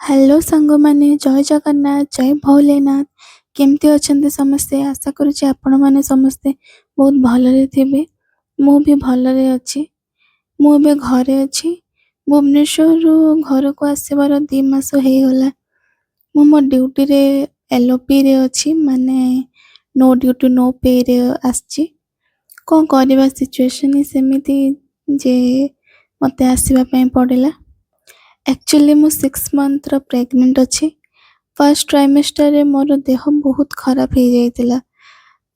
Hello ସାଙ୍ଗମାନେ, ଜୟ ଜଗନ୍ନାଥ, ଜୟ ଭୋଲେନାଥ। କେମିତି ଅଛନ୍ତି ସମସ୍ତେ? ଆଶା କରୁଛି ଆପଣମାନେ ସମସ୍ତେ ବହୁତ ଭଲରେ ଥିବେ। ମୁଁ ବି ଭଲରେ ଅଛି। ମୁଁ ଏବେ ଘରେ ଅଛି। ଭୁବନେଶ୍ୱରରୁ ଘରକୁ ଆସିବାର 2 ମାସ ହେଇଗଲା। ମୁଁ ମୋ ଡ୍ୟୁଟିରେ ଏଲ୍ଓପିରେ ଅଛି, ମାନେ ନୋ ଡ୍ୟୁଟି ନୋ ପେରେ ଆସିଛି। କ'ଣ କରିବା, ସିଚୁଏସନ୍ ହିଁ ସେମିତି ଯେ ମୋତେ ଆସିବା ପାଇଁ ପଡ଼ିଲା। ଆକ୍ଚୁଆଲି ମୁଁ 6 ମନ୍ଥର ପ୍ରେଗନେଣ୍ଟ ଅଛି। ଫାର୍ଷ୍ଟ ଟ୍ରାଇମେଷ୍ଟରରେ ମୋର ଦେହ ବହୁତ ଖରାପ ହେଇଯାଇଥିଲା।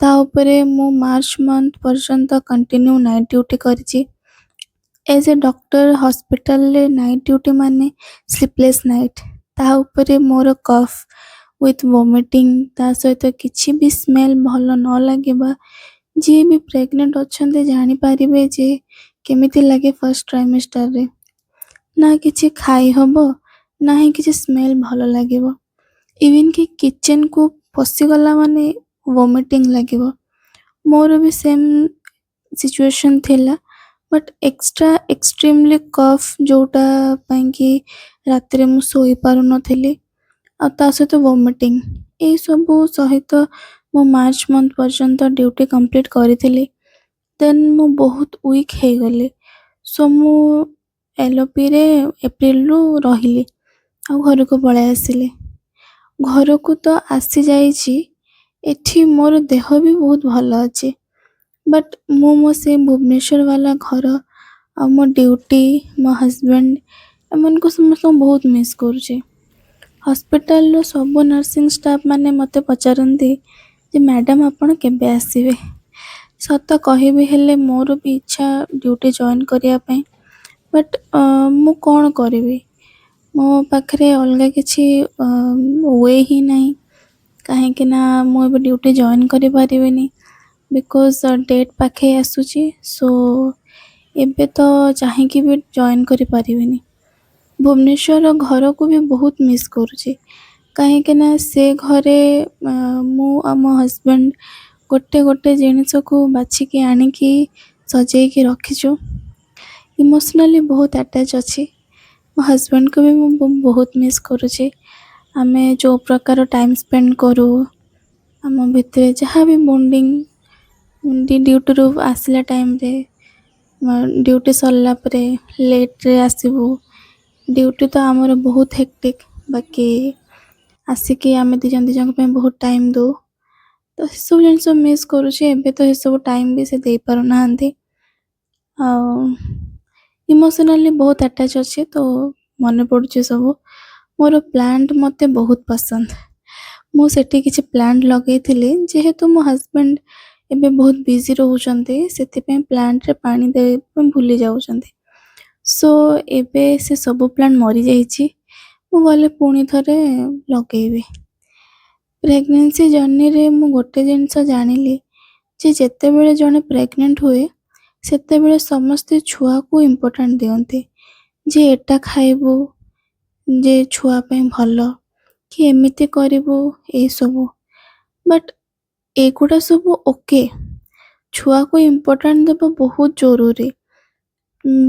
ତା ଉପରେ ମୁଁ ମାର୍ଚ୍ଚ ମନ୍ଥ ପର୍ଯ୍ୟନ୍ତ କଣ୍ଟିନ୍ୟୁ ନାଇଟ୍ ଡ୍ୟୁଟି କରିଛି। ଏଜ୍ ଏ ଡକ୍ଟର, ହସ୍ପିଟାଲରେ ନାଇଟ୍ ଡ୍ୟୁଟି ମାନେ ସ୍ଲିପଲେସ୍ ନାଇଟ୍। ତା ଉପରେ ମୋର କଫ୍ ୱିଥ୍ ଭୋମିଟିଂ, ତା ସହିତ କିଛି ବି ସ୍ମେଲ୍ ଭଲ ନ ଲାଗିବା। ଯିଏ ବି ପ୍ରେଗନେଣ୍ଟ ଅଛନ୍ତି, ଜାଣିପାରିବେ ଯେ କେମିତି ଲାଗେ ଫାର୍ଷ୍ଟ ଟ୍ରାଇମେଷ୍ଟରରେ। ନା କିଛି ଖାଇ ହବ, ନା ହିଁ କିଛି ସ୍ମେଲ୍ ଭଲ ଲାଗିବ। ଇଭିନ୍ କି କିଚେନକୁ ପଶିଗଲା ମାନେ ଭୋମିଟିଂ ଲାଗିବ। ମୋର ବି ସେମ୍ ସିଚୁଏସନ୍ ଥିଲା, ବଟ୍ ଏକ୍ସଟ୍ରା ଏକ୍ସଟ୍ରିମଲି କଫ୍, ଯେଉଁଟା ପାଇଁକି ରାତିରେ ମୁଁ ଶୋଇପାରୁନଥିଲି, ଆଉ ତା ସହିତ ଭୋମିଟିଂ। ଏଇସବୁ ସହିତ ମୁଁ ମାର୍ଚ୍ଚ ମନ୍ଥ ପର୍ଯ୍ୟନ୍ତ ଡ୍ୟୁଟି କମ୍ପ୍ଲିଟ୍ କରିଥିଲି। ଦେନ୍ ମୁଁ ବହୁତ ୱିକ୍ ହେଇଗଲି। ସୋ ମୁଁ ଏଲ୍ଓପିରେ ଏପ୍ରିଲରୁ ରହିଲି ଆଉ ଘରକୁ ପଳେଇ ଆସିଲି। ଘରକୁ ତ ଆସିଯାଇଛି, ଏଠି ମୋର ଦେହ ବି ବହୁତ ଭଲ ଅଛି, ବଟ୍ ମୁଁ ମୋ ସେ ଭୁବନେଶ୍ୱର ବାଲା ଘର ଆଉ ମୋ ଡ୍ୟୁଟି, ମୋ ହଜବେଣ୍ଡ, ଏମାନଙ୍କୁ ସମସ୍ତଙ୍କୁ ବହୁତ ମିସ୍ କରୁଛି। ହସ୍ପିଟାଲର ସବୁ ନର୍ସିଂ ଷ୍ଟାଫ୍ ମାନେ ମୋତେ ପଚାରନ୍ତି ଯେ ମ୍ୟାଡ଼ାମ୍, ଆପଣ କେବେ ଆସିବେ? ସତ କହିବି ହେଲେ ମୋର ବି ଇଚ୍ଛା ଡ୍ୟୁଟି ଜଏନ୍ କରିବା ପାଇଁ, ବଟ୍ ମୁଁ କ'ଣ କରିବି? ମୋ ପାଖରେ ଅଲଗା କିଛି we ହିଁ ନାହିଁ, କାହିଁକି ନା ମୁଁ ଏବେ ଡ୍ୟୁଟି ଜଏନ୍ କରିପାରିବିନି, because date ପାଖେଇ ଆସୁଛି। ସୋ ଏବେ ତ ଚାହିଁକି ବି ଜଏନ୍ କରିପାରିବିନି। ଭୁବନେଶ୍ୱର ଘରକୁ ବି ବହୁତ ମିସ୍ କରୁଛି, କାହିଁକି ନା ସେ ଘରେ ମୁଁ ଆଉ ମୋ ହଜବେଣ୍ଡ ଗୋଟେ ଗୋଟେ ଜିନିଷକୁ ବାଛିକି ଆଣିକି ସଜେଇକି ରଖିଛୁ। ଇମୋସନାଲି ବହୁତ ଆଟାଚ୍ ଅଛି। ମୋ ହଜବେଣ୍ଡକୁ ବି ମୁଁ ବହୁତ ମିସ୍ କରୁଛି। ଆମେ ଯେଉଁ ପ୍ରକାର ଟାଇମ୍ ସ୍ପେଣ୍ଡ କରୁ, ଆମ ଭିତରେ ଯାହା ବି ବଣ୍ଡିଙ୍ଗ, ଡ୍ୟୁଟିରୁ ଆସିଲା ଟାଇମ୍ରେ, ଡ୍ୟୁଟି ସରିଲା ପରେ ଲେଟ୍ରେ ଆସିବୁ। ଡ୍ୟୁଟି ତ ଆମର ବହୁତ ହେକ୍ଟିକ୍, ବାକି ଆସିକି ଆମେ ଦୁଇ ଜଣ ଦୁଇ ଜଣଙ୍କ ପାଇଁ ବହୁତ ଟାଇମ୍ ଦେଉ। ତ ସେସବୁ ଜିନିଷ ମିସ୍ କରୁଛି। ଏବେ ତ ଏସବୁ ଟାଇମ୍ ବି ସେ ଦେଇପାରୁନାହାନ୍ତି। ଆଉ ଇମୋସନାଲି ବହୁତ ଆଟାଚ୍ ଅଛି, ତ ମନେ ପଡ଼ୁଛି ସବୁ। ମୋର ପ୍ଲାଣ୍ଟ ମୋତେ ବହୁତ ପସନ୍ଦ। ମୁଁ ସେଠି କିଛି ପ୍ଲାଣ୍ଟ ଲଗେଇଥିଲି। ଯେହେତୁ ମୋ ହଜବେଣ୍ଡ ଏବେ ବହୁତ ବିଜି ରହୁଛନ୍ତି, ସେଥିପାଇଁ ପ୍ଲାଣ୍ଟରେ ପାଣି ଦେବା ପାଇଁ ଭୁଲି ଯାଉଛନ୍ତି। ସୋ ଏବେ ସେ ସବୁ ପ୍ଲାଣ୍ଟ ମରିଯାଇଛି। ମୁଁ ଗଲେ ପୁଣି ଥରେ ଲଗେଇବି। ପ୍ରେଗନେନ୍ସି ଜର୍ଣ୍ଣିରେ ମୁଁ ଗୋଟେ ଜିନିଷ ଜାଣିଲି ଯେ ଯେତେବେଳେ ଜଣେ ପ୍ରେଗନେଣ୍ଟ ହୁଏ, ସେତେବେଳେ ସମସ୍ତେ ଛୁଆକୁ ଇମ୍ପୋର୍ଟାଣ୍ଟ ଦିଅନ୍ତି, ଯେ ଏଟା ଖାଇବୁ ଯେ ଛୁଆ ପାଇଁ ଭଲ, କି ଏମିତି କରିବୁ, ଏଇସବୁ। ବଟ୍ ଏଗୁଡ଼ା ସବୁ ଓକେ, ଛୁଆକୁ ଇମ୍ପୋର୍ଟାଣ୍ଟ ଦେବା ବହୁତ ଜରୁରୀ,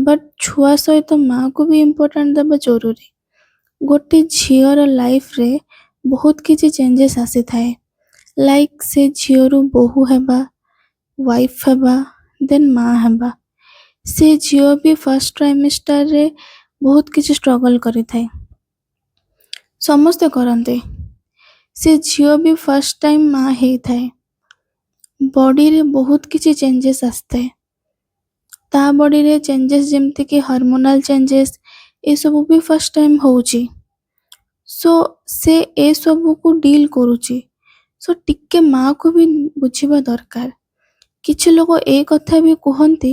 ବଟ୍ ଛୁଆ ସହିତ ମାଆକୁ ବି ଇମ୍ପୋର୍ଟାଣ୍ଟ ଦେବା ଜରୁରୀ। ଗୋଟେ ଝିଅର ଲାଇଫରେ ବହୁତ କିଛି ଚେଞ୍ଜେସ୍ ଆସିଥାଏ, ଲାଇକ୍ ସେ ଝିଅରୁ ବୋହୂ ହେବା, ୱାଇଫ୍ ହେବା, ଦେନ୍ ମା ହେବା। ସେ ଝିଅ ବି ଫାର୍ଷ୍ଟ ଟ୍ରାଇମେଷ୍ଟରରେ ବହୁତ କିଛି ଷ୍ଟ୍ରଗଲ୍ କରିଥାଏ। ସମସ୍ତେ କରନ୍ତି। ସେ ଝିଅ ବି ଫାର୍ଷ୍ଟ ଟାଇମ୍ ମା ହେଇଥାଏ। ବଡ଼ିରେ ବହୁତ କିଛି ଚେଞ୍ଜେସ୍ ଆସିଥାଏ। ତା ବଡ଼ିରେ ଚେଞ୍ଜେସ୍, ଯେମିତିକି ହର୍ମୋନାଲ୍ ଚେଞ୍ଜେସ୍, ଏସବୁ ବି ଫାର୍ଷ୍ଟ ଟାଇମ୍ ହେଉଛି। ସୋ ସେ ଏସବୁକୁ ଡିଲ୍ କରୁଛି। ସୋ ଟିକେ ମାଆକୁ ବି ବୁଝିବା ଦରକାର। କିଛି ଲୋକ ଏ କଥା ବି କୁହନ୍ତି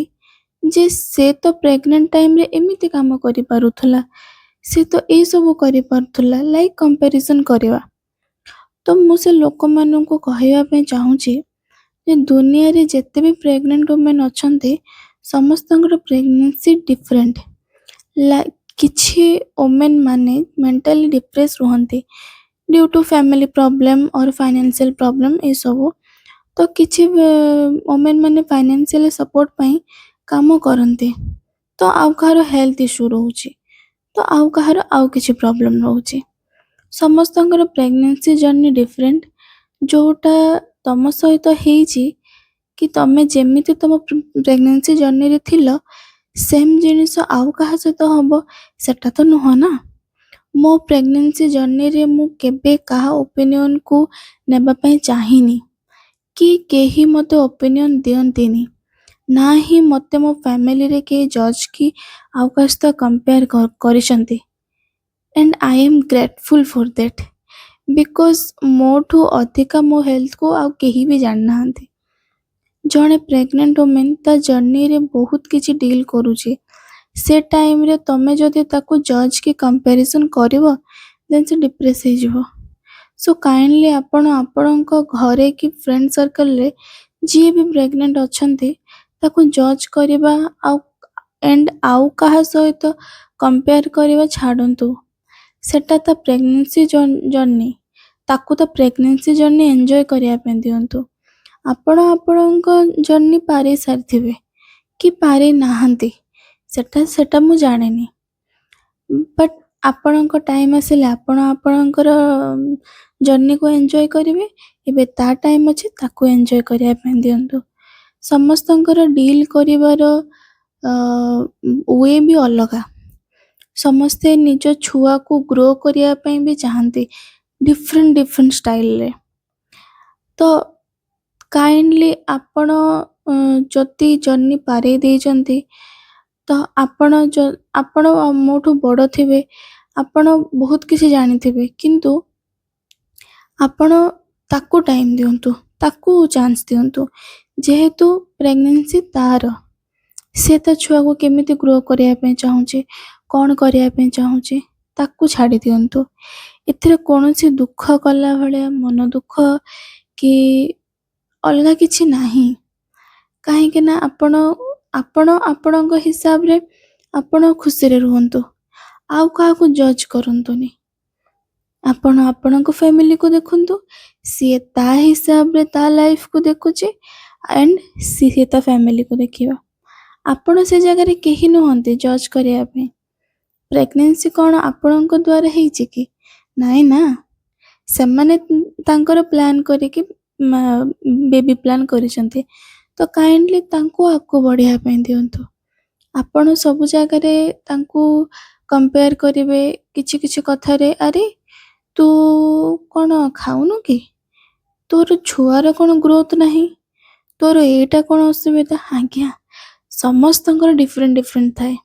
ଯେ ସେ ତ ପ୍ରେଗନେଣ୍ଟ ଟାଇମ୍ରେ ଏମିତି କାମ କରିପାରୁଥିଲା, ସେ ତ ଏଇସବୁ କରିପାରୁଥିଲା, ଲାଇକ୍ କମ୍ପାରିଜନ୍ କରିବା। ତ ମୁଁ ସେ ଲୋକମାନଙ୍କୁ କହିବା ପାଇଁ ଚାହୁଁଛି ଯେ ଦୁନିଆରେ ଯେତେ ବି ପ୍ରେଗନେଣ୍ଟ ଓମେନ୍ ଅଛନ୍ତି, ସମସ୍ତଙ୍କର ପ୍ରେଗନେନ୍ସି ଡିଫରେଣ୍ଟ। ଲାଇକ୍ କିଛି ଓମେନ୍ ମାନେ ମେଣ୍ଟାଲି ଡିପ୍ରେସ୍ ରୁହନ୍ତି due to family problem or financial problem, ଏସବୁ। ତ କିଛି ଓମେନ୍ ମାନେ ଫାଇନାନ୍ସିଆଲି ସପୋର୍ଟ ପାଇଁ କାମ କରନ୍ତି, ତ ଆଉ କାହାର ହେଲ୍ଥ ଇସ୍ୟୁ ରହୁଛି, ତ ଆଉ କାହାର ଆଉ କିଛି ପ୍ରୋବ୍ଲେମ୍ ରହୁଛି। ସମସ୍ତଙ୍କର ପ୍ରେଗନେନ୍ସି ଜର୍ଣ୍ଣି ଡିଫରେଣ୍ଟ। ଯୋଉଟା ତମ ସହିତ ହେଇଛି କି ତମେ ଯେମିତି ତମ ପ୍ରେଗନେନ୍ସି ଜର୍ଣ୍ଣିରେ ଥିଲ, ସେମ୍ ଜିନିଷ ଆଉ କାହା ସହିତ ହବ, ସେଟା ତ ନୁହଁ ନା। ମୋ ପ୍ରେଗନେନ୍ସି ଜର୍ଣ୍ଣିରେ ମୁଁ କେବେ କାହା ଓପିନିଅନକୁ ନେବା ପାଇଁ ଚାହିଁନି କି କେହି ମୋତେ ଓପିନିଅନ ଦିଅନ୍ତିନି, ନା ହିଁ ମୋତେ ମୋ ଫ୍ୟାମିଲିରେ କେହି ଜଜ୍ କି ଆଉ କାହା ସହିତ କମ୍ପେୟାର କରିଛନ୍ତି। And I am grateful for that, because ମୋଠୁ ଅଧିକା ମୋ ହେଲ୍ଥକୁ ଆଉ କେହି ବି ଜାଣିନାହାନ୍ତି। ଜଣେ ପ୍ରେଗନେଣ୍ଟ ଓମେନ୍ ତା ଜର୍ଣ୍ଣିରେ ବହୁତ କିଛି ଡିଲ୍ କରୁଛି। ସେ ଟାଇମ୍ରେ ତମେ ଯଦି ତାକୁ ଜଜ୍ କି କମ୍ପାରିଜନ୍ କରିବ, ଦେନ୍ ସେ ଡିପ୍ରେସ୍ ହେଇଯିବ। ସୋ କାଇଣ୍ଡଲି ଆପଣ ଆପଣଙ୍କ ଘରେ କି ଫ୍ରେଣ୍ଡ ସର୍କଲରେ ଯିଏ ବି ପ୍ରେଗନେଣ୍ଟ ଅଛନ୍ତି, ତାକୁ ଜଜ୍ କରିବା ଆଉ ଆଣ୍ଡ ଆଉ କାହା ସହିତ କମ୍ପେୟାର କରିବା ଛାଡ଼ନ୍ତୁ। ସେଟା ତା ପ୍ରେଗନେନ୍ସି ଜର୍ଣ୍ଣି, ତାକୁ ତା ପ୍ରେଗନେନ୍ସି ଜର୍ଣ୍ଣି ଏନ୍ଜୟ କରିବା ପାଇଁ ଦିଅନ୍ତୁ। ଆପଣ ଆପଣଙ୍କ ଜର୍ଣ୍ଣି ପାରେଇ ସାରିଥିବେ କି ପାରେଇ ନାହାନ୍ତି, ସେଟା ମୁଁ ଜାଣିନି, ବଟ୍ ଆପଣଙ୍କ ଟାଇମ୍ ଆସିଲେ ଆପଣ ଆପଣଙ୍କର ଜର୍ଣ୍ଣିକୁ ଏନ୍ଜୟ କରିବେ। ଏବେ ତା ଟାଇମ୍ ଅଛି, ତାକୁ ଏନ୍ଜୟ କରିବା ପାଇଁ ଦିଅନ୍ତୁ। ସମସ୍ତଙ୍କର ଡିଲ୍ କରିବାର we ବି ଅଲଗା। ସମସ୍ତେ ନିଜ ଛୁଆକୁ ଗ୍ରୋ କରିବା ପାଇଁ ବି ଚାହାନ୍ତି ଡିଫରେଣ୍ଟ ଡିଫରେଣ୍ଟ ଷ୍ଟାଇଲରେ। ତ କାଇଣ୍ଡଲି ଆପଣ ଯଦି ଜର୍ଣ୍ଣି ପାରେଇ ଦେଇଛନ୍ତି, ତ ଆପଣ ମୋଠୁ ବଡ଼ ଥିବେ, ଆପଣ ବହୁତ କିଛି ଜାଣିଥିବେ, କିନ୍ତୁ ଆପଣ ତାକୁ ଟାଇମ୍ ଦିଅନ୍ତୁ, ତାକୁ ଚାନ୍ସ ଦିଅନ୍ତୁ। ଯେହେତୁ ପ୍ରେଗନେନ୍ସି ତାର, ସେ ତା ଛୁଆକୁ କେମିତି ଗ୍ରୋ କରିବା ପାଇଁ ଚାହୁଁଛି, କ'ଣ କରିବା ପାଇଁ ଚାହୁଁଛି, ତାକୁ ଛାଡ଼ି ଦିଅନ୍ତୁ। ଏଥିରେ କୌଣସି ଦୁଃଖ କଲା ଭଳିଆ, ମନ ଦୁଃଖ କି ଅଲଗା କିଛି ନାହିଁ। କାହିଁକି ନା ଆପଣ ଆପଣଙ୍କ ହିସାବରେ ଆପଣ ଖୁସିରେ ରୁହନ୍ତୁ, ଆଉ କାହାକୁ ଜଜ୍ କରନ୍ତୁନି। ଆପଣ ଆପଣଙ୍କ ଫ୍ୟାମିଲିକୁ ଦେଖନ୍ତୁ, ସିଏ ତା ହିସାବରେ ତା ଲାଇଫକୁ ଦେଖୁଛି ଆଣ୍ଡ ସିଏ ତା ଫ୍ୟାମିଲିକୁ ଦେଖିବ। ଆପଣ ସେ ଜାଗାରେ କେହି ନୁହନ୍ତି ଜଜ୍ କରିବା ପାଇଁ। ପ୍ରେଗନେନ୍ସି କ'ଣ ଆପଣଙ୍କ ଦ୍ୱାରା ହେଇଛି କି? ନାଇଁ ନା। ସେମାନେ ତାଙ୍କର ପ୍ଲାନ୍ କରିକି ବେବି ପ୍ଲାନ୍ କରିଛନ୍ତି। ତ କାଇଣ୍ଡଲି ତାଙ୍କୁ ଆଗକୁ ବଢ଼ିବା ପାଇଁ ଦିଅନ୍ତୁ। ଆପଣ ସବୁ ଜାଗାରେ ତାଙ୍କୁ କମ୍ପେୟାର କରିବେ କିଛି କିଛି କଥାରେ, "ଆରେ, ତୁ କ'ଣ ଖାଉନୁ କି? ତୋର ଛୁଆର କ'ଣ ଗ୍ରୋଥ୍ ନାହିଁ? ତୋର ଏଇଟା କ'ଣ ଅସୁବିଧା?" ଆଜ୍ଞା, ସମସ୍ତଙ୍କର ଡିଫରେଣ୍ଟ ଡିଫରେଣ୍ଟ ଥାଏ।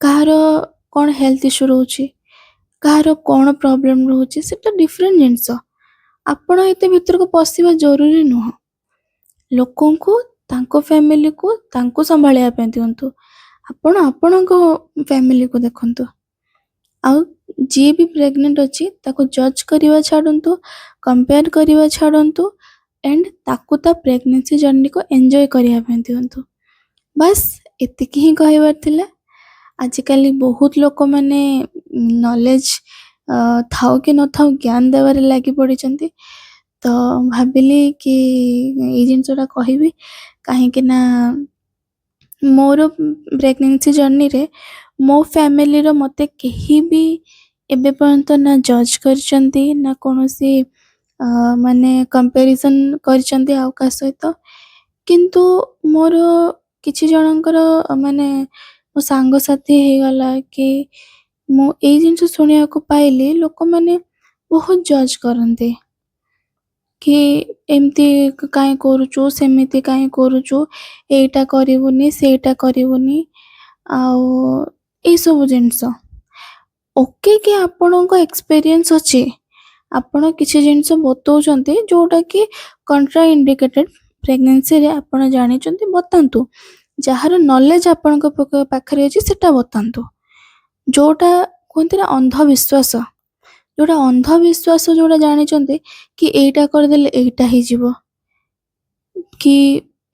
କାହାର କ'ଣ ହେଲ୍ଥ ଇସ୍ୟୁ ରହୁଛି, କାହାର କ'ଣ ପ୍ରୋବ୍ଲେମ୍ ରହୁଛି, ସେଟା ଡିଫରେଣ୍ଟ ଜିନିଷ। ଆପଣ ଏତେ ଭିତରକୁ ପଶିବା ଜରୁରୀ ନୁହଁ। ଲୋକଙ୍କୁ ତାଙ୍କ ଫ୍ୟାମିଲିକୁ ତାଙ୍କୁ ସମ୍ଭାଳିବା ପାଇଁ ଦିଅନ୍ତୁ। ଆପଣ ଆପଣଙ୍କ ଫ୍ୟାମିଲିକୁ ଦେଖନ୍ତୁ। ଆଉ ଯିଏ ବି ପ୍ରେଗନେଣ୍ଟ ଅଛି, ତାକୁ ଜଜ୍ କରିବା ଛାଡ଼ନ୍ତୁ, କମ୍ପେୟାର କରିବା ଛାଡ଼ନ୍ତୁ ଆଣ୍ଡ ତାକୁ ତା ପ୍ରେଗନେନ୍ସି ଜର୍ଣ୍ଣିକୁ ଏନ୍ଜୟ କରିବା ପାଇଁ ଦିଅନ୍ତୁ। ବାସ୍, ଏତିକି ହିଁ କହିବାର ଥିଲା। ଆଜିକାଲି ବହୁତ ଲୋକମାନେ ନଲେଜ ଥାଉ କି ନଥାଉ ଜ୍ଞାନ ଦେବାରେ ଲାଗି ପଡ଼ିଛନ୍ତି। ତ ଭାବିଲି କି ଏଇ ଜିନିଷଟା କହିବି, କାହିଁକି ନା ମୋର ପ୍ରେଗନେନ୍ସି ଜର୍ଣ୍ଣିରେ ମୋ ଫ୍ୟାମିଲିର ମୋତେ କେହି ବି ଏବେ ପର୍ଯ୍ୟନ୍ତ ନା ଜଜ୍ କରିଛନ୍ତି, ନା କୌଣସି ମାନେ କମ୍ପାରିଜନ୍ କରିଛନ୍ତି ଆଉ କାହା ସହିତ। କିନ୍ତୁ ମୋର କିଛି ଜଣଙ୍କର, ମାନେ ମୋ ସାଙ୍ଗସାଥି ହେଇଗଲା କି, ମୁଁ ଏଇ ଜିନିଷ ଶୁଣିବାକୁ ପାଇଲି, ଲୋକମାନେ ବହୁତ ଜଜ୍ କରନ୍ତି କି ଏମିତି କାହିଁ କରୁଛୁ, ସେମିତି କାହିଁ କରୁଛୁ, ଏଇଟା କରିବୁନି, ସେଇଟା କରିବୁନି, ଆଉ ଏଇସବୁ ଜିନିଷ। ଓକେ, କି ଆପଣଙ୍କ ଏକ୍ସପେରିଏନ୍ସ ଅଛି, ଆପଣ କିଛି ଜିନିଷ ବତଉଛନ୍ତି ଯୋଉଟାକି କଣ୍ଟ୍ରା ଇଣ୍ଡିକେଟେଡ୍ ପ୍ରେଗନେନ୍ସିରେ, ଆପଣ ଜାଣିଛନ୍ତି, ବତାନ୍ତୁ। ଯାହାର ନଲେଜ ଆପଣଙ୍କ ପାଖରେ ଅଛି, ସେଟା ବତାନ୍ତୁ। ଯୋଉଟା କୁହନ୍ତି ନା ଅନ୍ଧବିଶ୍ୱାସ, ଯୋଉଟା ଅନ୍ଧବିଶ୍ୱାସ, ଯୋଉଟା ଜାଣିଛନ୍ତି କି ଏଇଟା କରିଦେଲେ ଏଇଟା ହେଇଯିବ କି,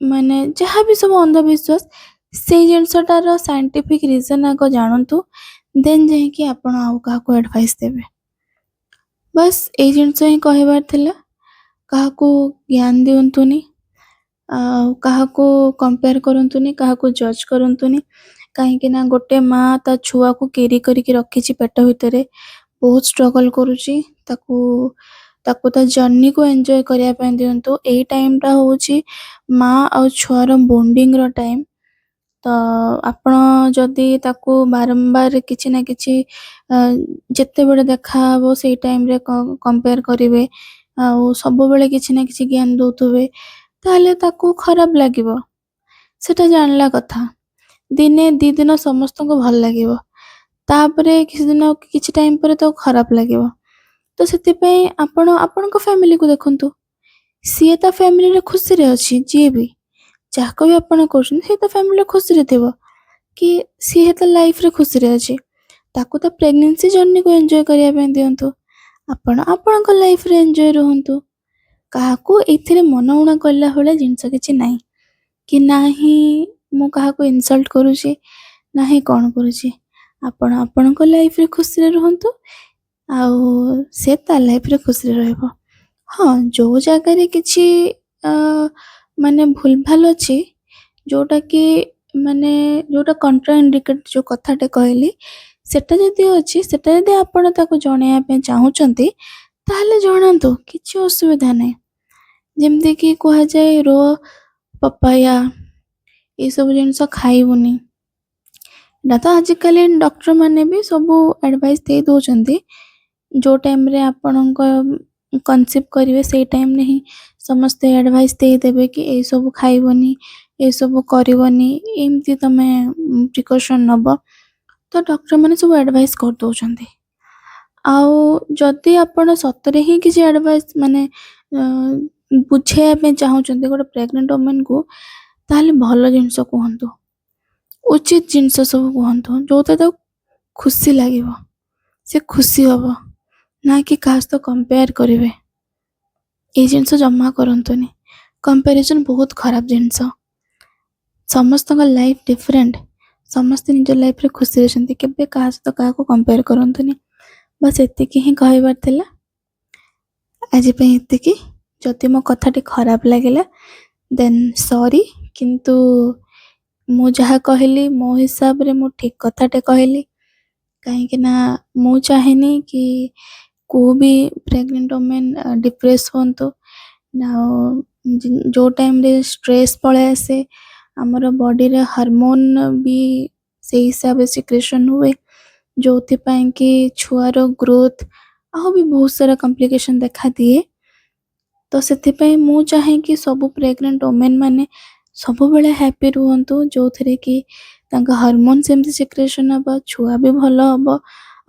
ମାନେ ଯାହା ବି ସବୁ ଅନ୍ଧବିଶ୍ୱାସ, ସେଇ ଜିନିଷଟାର ସାଇଣ୍ଟିଫିକ୍ ରିଜନ୍ ଆଗ ଜାଣନ୍ତୁ, ଦେନ୍ ଯାଇକି ଆପଣ ଆଉ କାହାକୁ ଆଡ଼ଭାଇସ୍ ଦେବେ। ବାସ୍, ଏଇ ଜିନିଷ ହିଁ କହିବାର ଥିଲା। କାହାକୁ ଜ୍ଞାନ ଦିଅନ୍ତୁନି ଆଉ କାହାକୁ କମ୍ପେୟାର କରନ୍ତୁନି, କାହାକୁ ଜଜ୍ କରନ୍ତୁନି। କାହିଁକି ନା ଗୋଟେ ମା ତା ଛୁଆକୁ କ୍ୟାରି କରିକି ରଖିଛି ପେଟ ଭିତରେ। ବହୁତ ଷ୍ଟ୍ରଗଲ୍ କରୁଛି। ତାକୁ ତାକୁ ତା ଜର୍ଣ୍ଣିକୁ ଏନ୍ଜୟ କରିବା ପାଇଁ ଦିଅନ୍ତୁ। ଏଇ ଟାଇମ୍ଟା ହେଉଛି ମା ଆଉ ଛୁଆର ବଣ୍ଡିଙ୍ଗର ଟାଇମ୍। ତ ଆପଣ ଯଦି ତାକୁ ବାରମ୍ବାର କିଛି ନା କିଛି, ଯେତେବେଳେ ଦେଖାହବ ସେଇ ଟାଇମ୍ରେ କମ୍ପେୟାର କରିବେ ଆଉ ସବୁବେଳେ କିଛି ନା କିଛି ଜ୍ଞାନ ଦେଉଥିବେ, ତାହେଲେ ତାକୁ ଖରାପ ଲାଗିବ। ସେଟା ଜାଣିଲା କଥା। ଦିନେ 2 ଦିନ ସମସ୍ତଙ୍କୁ ଭଲ ଲାଗିବ, ତାପରେ କିଛି ଦିନ, କିଛି ଟାଇମ୍ ପରେ ତାକୁ ଖରାପ ଲାଗିବ। ତ ସେଥିପାଇଁ ଆପଣ ଆପଣଙ୍କ ଫ୍ୟାମିଲିକୁ ଦେଖନ୍ତୁ। ସିଏ ତା ଫ୍ୟାମିଲିରେ ଖୁସିରେ ଅଛି। ଯିଏ ବି, ଯାହାକୁ ବି ଆପଣ କରୁଛନ୍ତି, ସେ ତା ଫ୍ୟାମିଲିରେ ଖୁସିରେ ଥିବ କି ସିଏ ତା ଲାଇଫରେ ଖୁସିରେ ଅଛି। ତାକୁ ତା ପ୍ରେଗନେନ୍ସି ଜର୍ଣ୍ଣିକୁ ଏନ୍ଜୟ କରିବା ପାଇଁ ଦିଅନ୍ତୁ। ଆପଣ ଆପଣଙ୍କ ଲାଇଫରେ ଏନ୍ଜୟ ରୁହନ୍ତୁ। କାହାକୁ ଏଇଥିରେ ମନ ଉଣା କଲା ଭଳିଆ ଜିନିଷ କିଛି ନାହିଁ କି ନାହିଁ। ମୁଁ କାହାକୁ ଇନସଲ୍ଟ କରୁଛି ନାହିଁ, କ'ଣ କରୁଛି। ଆପଣ ଆପଣଙ୍କ ଲାଇଫରେ ଖୁସିରେ ରୁହନ୍ତୁ ଆଉ ସେ ତା ଲାଇଫରେ ଖୁସିରେ ରହିବ। ହଁ, ଯେଉଁ ଜାଗାରେ କିଛି ମାନେ ଭୁଲଭାଲ ଅଛି, ଯେଉଁଟାକି ମାନେ ଯେଉଁଟା କଣ୍ଟ୍ରାଇଣ୍ଡିକେଟ୍, ଯେଉଁ କଥାଟେ କହିଲି, ସେଟା ଯଦି ଅଛି, ସେଟା ଯଦି ଆପଣ ତାକୁ ଜଣେଇବା ପାଇଁ ଚାହୁଁଛନ୍ତି, ତାହେଲେ ଜଣାନ୍ତୁ, କିଛି ଅସୁବିଧା ନାହିଁ। ଯେମିତିକି କୁହାଯାଏ, ର ପପାୟା ଏସବୁ ଜିନିଷ ଖାଇବୁନି। ଏଇଟା ତ ଆଜିକାଲି ଡକ୍ଟରମାନେ ବି ସବୁ ଆଡ଼ଭାଇସ୍ ଦେଇ ଦେଉଛନ୍ତି। ଯେଉଁ ଟାଇମ୍ରେ ଆପଣଙ୍କ କନସିଭ୍ କରିବେ, ସେଇ ଟାଇମ୍ରେ ହିଁ ସମସ୍ତେ ଆଡ଼ଭାଇସ୍ ଦେଇଦେବେ କି ଏଇସବୁ ଖାଇବନି, ଏସବୁ କରିବନି, ଏମିତି ତୁମେ ପ୍ରିକସନ୍ ନେବ। ତ ଡକ୍ଟରମାନେ ସବୁ ଆଡ଼ଭାଇସ୍ କରିଦେଉଛନ୍ତି। ଆଉ ଯଦି ଆପଣ ସତରେ ହିଁ କିଛି ଆଡ଼ଭାଇସ୍ ମାନେ ବୁଝେଇବା ପାଇଁ ଚାହୁଁଛନ୍ତି ଗୋଟେ ପ୍ରେଗନେଣ୍ଟ ଓମେନ୍କୁ, ତାହେଲେ ଭଲ ଜିନିଷ କୁହନ୍ତୁ, ଉଚିତ ଜିନିଷ ସବୁ କୁହନ୍ତୁ, ଯେଉଁଥିରେ ତାକୁ ଖୁସି ଲାଗିବ, ସେ ଖୁସି ହେବ, ନା କି କାହା ସହିତ କମ୍ପେୟାର କରିବେ। ଏଇ ଜିନିଷ ଜମା କରନ୍ତୁନି। କମ୍ପାରିଜନ୍ ବହୁତ ଖରାପ ଜିନିଷ। ସମସ୍ତଙ୍କ ଲାଇଫ୍ ଡିଫରେଣ୍ଟ। ସମସ୍ତେ ନିଜ ଲାଇଫ୍ରେ ଖୁସିରେ ଅଛନ୍ତି। କେବେ କାହା ସହିତ କାହାକୁ କମ୍ପେୟାର କରନ୍ତୁନି। ବାସ୍, ଏତିକି ହିଁ କହିବାର ଥିଲା। ଆଜି ପାଇଁ ଏତିକି। ଯଦି ମୋ କଥାଟି ଖରାପ ଲାଗିଲା, ଦେନ୍ ସରି। କିନ୍ତୁ ମୁଁ ଯାହା କହିଲି, ମୋ ହିସାବରେ ମୁଁ ଠିକ୍ କଥାଟେ କହିଲି, କାହିଁକି ନା ମୁଁ ଚାହେଁନି କି କେଉଁ ବି ପ୍ରେଗନେଣ୍ଟ ଓମେନ୍ ଡିପ୍ରେସ୍ ହୁଅନ୍ତୁ। ଆଉ ଯେଉଁ ଟାଇମ୍ରେ ଷ୍ଟ୍ରେସ୍ ପଳେଇ ଆସେ, ଆମର ବଡ଼ିରେ ହରମୋନ୍ ବି ସେଇ ହିସାବରେ ସିକ୍ରେସନ୍ ହୁଏ, ଯେଉଁଥିପାଇଁ କି ଛୁଆର ଗ୍ରୋଥ୍ ଆଉ ବି ବହୁତ ସାରା କମ୍ପ୍ଲିକେସନ୍ ଦେଖାଦିଏ। ତ ସେଥିପାଇଁ ମୁଁ ଚାହେଁ କି ସବୁ ପ୍ରେଗନେଣ୍ଟ ଓମେନ୍ ମାନେ ସବୁବେଳେ ହ୍ୟାପି ରୁହନ୍ତୁ, ଯେଉଁଥିରେ କି ତାଙ୍କ ହରମୋନ୍ ସେମିତି ସିକ୍ରେସନ୍ ହେବ, ଛୁଆ ବି ଭଲ ହେବ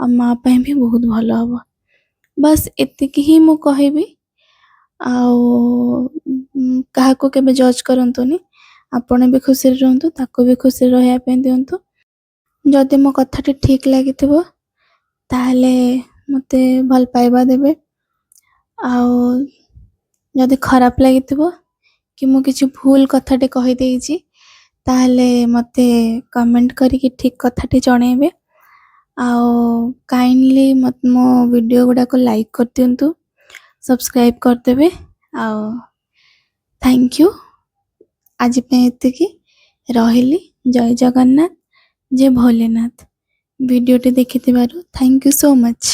ଆଉ ମା ପାଇଁ ବି ବହୁତ ଭଲ ହେବ। ବାସ୍, ଏତିକି ହିଁ ମୁଁ କହିବି। ଆଉ କାହାକୁ କେବେ ଜଜ୍ କରନ୍ତୁନି। ଆପଣ ବି ଖୁସିରେ ରୁହନ୍ତୁ, ତାକୁ ବି ଖୁସିରେ ରହିବା ପାଇଁ ଦିଅନ୍ତୁ। ଯଦି ମୋ କଥାଟି ଠିକ୍ ଲାଗିଥିବ, ତାହେଲେ ମୋତେ ଭଲ ପାଇବା ଦେବେ। ଆଉ ଯଦି ଖରାପ ଲାଗିଥିବ କି ମୁଁ କିଛି ଭୁଲ କଥାଟେ କହିଦେଇଛି, ତାହେଲେ ମୋତେ କମେଣ୍ଟ କରିକି ଠିକ୍ କଥାଟି ଜଣେଇବେ। ଆଉ କାଇଣ୍ଡଲି ମୋ ଭିଡ଼ିଓ ଗୁଡ଼ାକ ଲାଇକ୍ କରିଦିଅନ୍ତୁ, ସବସ୍କ୍ରାଇବ୍ କରିଦେବେ। ଆଉ thank you. ଆଜି ପାଇଁ ଏତିକି ରହିଲି। ଜୟ ଜଗନ୍ନାଥ, ଜୟ ଭୋଲେନାଥ। ଭିଡ଼ିଓଟି ଦେଖିଥିବାରୁ thank you so much.